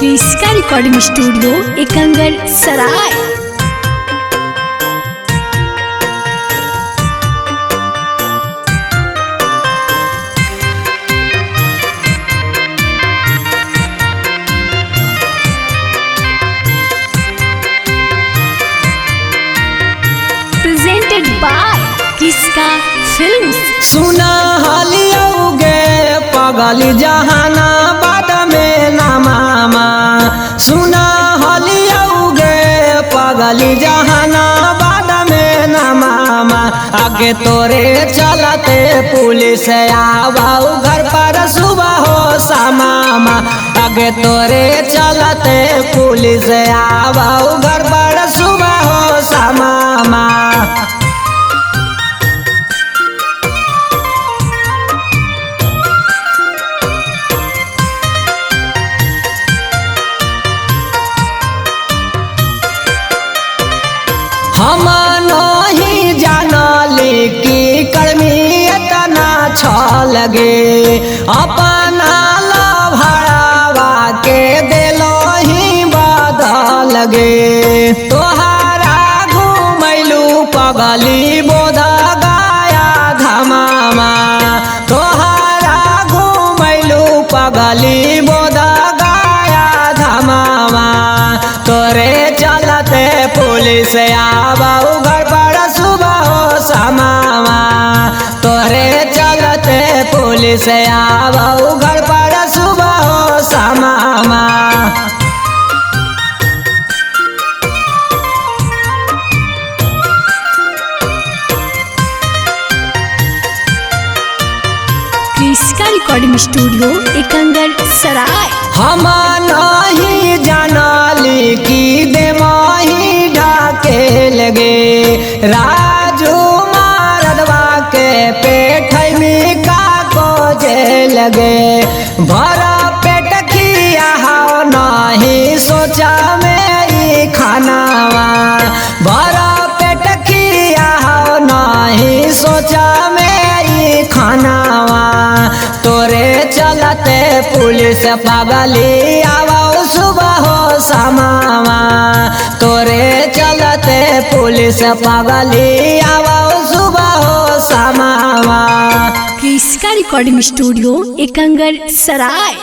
Kriska recording studio Ekangar Sarai. Presented by Kriska Films. सुना हलियौगे पगल जहानाबाद में ना मामा। सुना हलियौगे पगल जहानाबाद में ना मामा। आगे तोरे चलते पुलिस आवाऊ घर पर सुबह हो समामा। आगे तोरे चलते पुलिस आवाऊ घर पर सुबह हो समामा। हम नहीं जानली कि कर्मी इतना छल गे, अपना लभड़ावा के दिलो ही बदल गे। तोहारा घुमैलू पगली बोध गाया धमामा। तोहारा घुमैलू पगली बोध गाया धमामा। तोरे चलते पुलिस आवाऊ घर पर सुबह हो समामा। तोरे चलते पुलिस आवाऊ घर पर सुबह हो समामा। Kriska recording studio Ekangar Sarai. हम नहीं जानली कि देमाही ढाके लगे, राजू मारदवा के पेट में का को जे लगे। भरा पेट खिया हो नहीं सोचा में ई खानावा। भरा पेट खिया हो नहीं सोचा में ई खानावा। तोरे चलते पुलिस पगली आवाऊ सुबह हो समावा। तोरे चलते पुलिस पगली आवाऊ सुबह हो समावा। Kriska recording studio Ekangar Sarai.